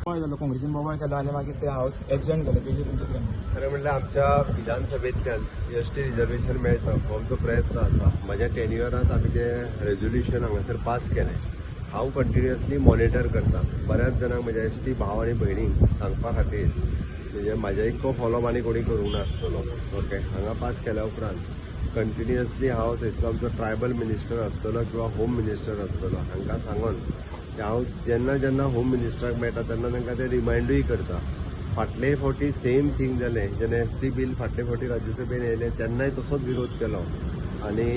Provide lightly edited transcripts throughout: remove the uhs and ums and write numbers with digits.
बोवाळ जालो, काँग्रेसीन बोवाळ केलो आनी मागीर ते हाऊस एडजर्न केलें, तेजेर तुमचें कितें म्हणणें? खरें म्हणल्यार आमच्या विधानसभेंतल्यान एस टी रिजर्वेशन मेळटा हो आमचो प्रयत्न आसा. म्हज्या टेन्युअरांत आमी तें रेजोल्युशन हांगासर पास केलें. हांव कंटिन्युअसली मॉनिटर करता. बऱ्याच जाणांक, म्हज्या एस टी भाव आनी भयणींक सांगपा खातीर, म्हणजे म्हाज्या इतको फॉलोअप आनी कोणी करूंक नासतलो. ओके, हांगा पास केल्या उपरांत कंटिन्युअसली हांव थंयसर आमचो ट्रायबल मिनिस्टर आसतलो किंवा होम मिनिस्टर आसतलो, हांकां सांगून की हांव जेन्ना जेन्ना होम मिनिस्टराक मेळटा तेन्ना तांकां ते रिमायंडूय करता. फाटले फावटी सेम थींग जालें. जेन्ना एस टी बील फाटले फावटी राज्यसभेन येयलें तेन्नाय तसोच विरोध केलो आनी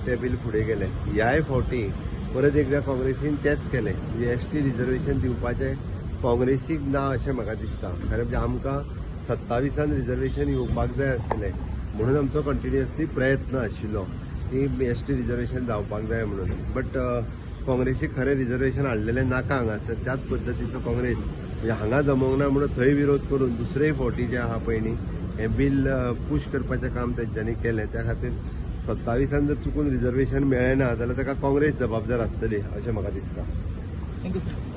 तें बील फुडें गेलें. ह्याय फावटी परत एकदां काँग्रेसीन तेंच केलें. म्हणजे एस टी रिजर्वेशन दिवपाचें काँग्रेसीक ना अशें म्हाका दिसता. खरें म्हणजे आमकां 27आन रिजर्वेशन येवपाक जाय आशिल्लें, म्हणून आमचो कंटिन्युअसली प्रयत्न आशिल्लो की एस टी रिजर्वेशन जावपाक जाय म्हणून. बट काँग्रेसीक खरें रिजर्वेशन हाडलेलें नाका हांगासर. त्याच पद्दतीचो काँग्रेस म्हणजे हांगा जमोंक ना म्हणून थंय विरोध करून दुसरेय फावटी जे आहा पळय न्ही, हें बील पूश करपाचें काम तेंच्यांनी केलें. त्या खातीर 27आन जर चुकून रिजर्वेशन मेळ्ळें ना जाल्यार ताका काँग्रेस जबाबदार आसतली अशें म्हाका दिसता. Thank you.